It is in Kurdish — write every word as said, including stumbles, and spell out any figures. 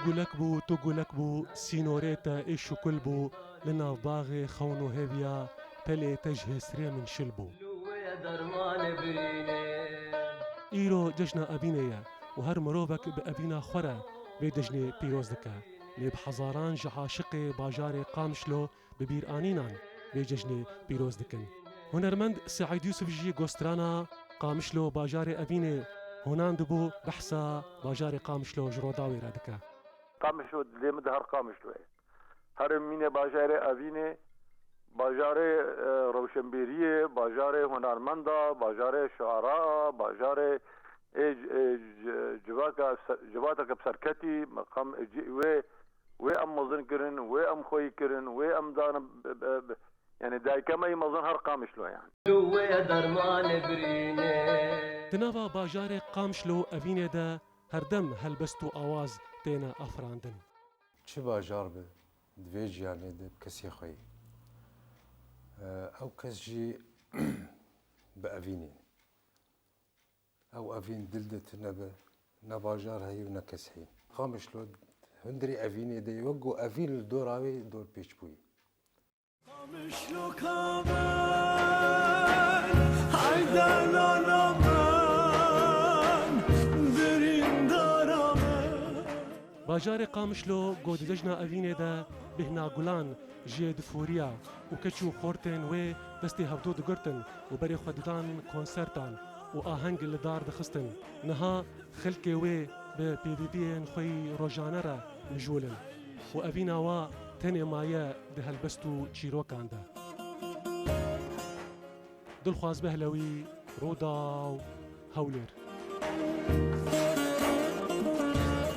Gulek bû, tu gulek bû, sînorê te ê şukul bû, li nav baxê xewn û hêviya, pelê te ji hêsirê min şil bû. Îro cejna evînê ye û her mirovek bi evîna xwe re vê cejnê pîroz dike. Lê bi hezaran ji aşiqê bajarê Qamişlo bi bîranînan vê cejnê pîroz dikin. Hunermend Seîd Yûsif jî gostrana Qamişlo bajarê evînê honan dibû, behsa bajarê Qamişlo ji Rodawê re dike. Qamişlo dilê min de her Qamişlo ye. Her mîne bajarê evînê, bajarê, e, rewşenbêriyê, bajarê hunermenda, bajarê şuara, bajarê ê, ê, c-, civaka se-, civateke bi serketî, meqam ê cî-, wê, wê em mezin kirin, wê em xweyî kirin, wê em danin bi, bi, bi, yani dayika me yî mezin her Qamişlo yani. Wê dermanê birînê. Di nava bajarê Qamişlo evînê de herdem helbest û awaz têne afirandin. Çi bajar be, di vê jiyanê de bi kesê xwe yî. E, ew kes jî bi evînê. Ew evîn dil de tune be, ne bajar heyî û ne kes heyî. Qamişlo hundirê evînê de ye, wek ku evîn li dora wê dorpêç bûye. Qamişlo ka min, hayda nana min, birîndara min. Bajarê Qamişlo ku di cejna evînê de bêhna gulan jê difûriya û keç û xortên wê destê hevdû digirtin û berê xwe didan konsertan û aheng li dar dixistin. Niha xelkê wê bi pêdiviyên xwe yî rojane re mijûl in û evîna wa tenê maye di helbest û çîrokan de. Dilxwaz Behlewî, Rûdaw, Hewlêr.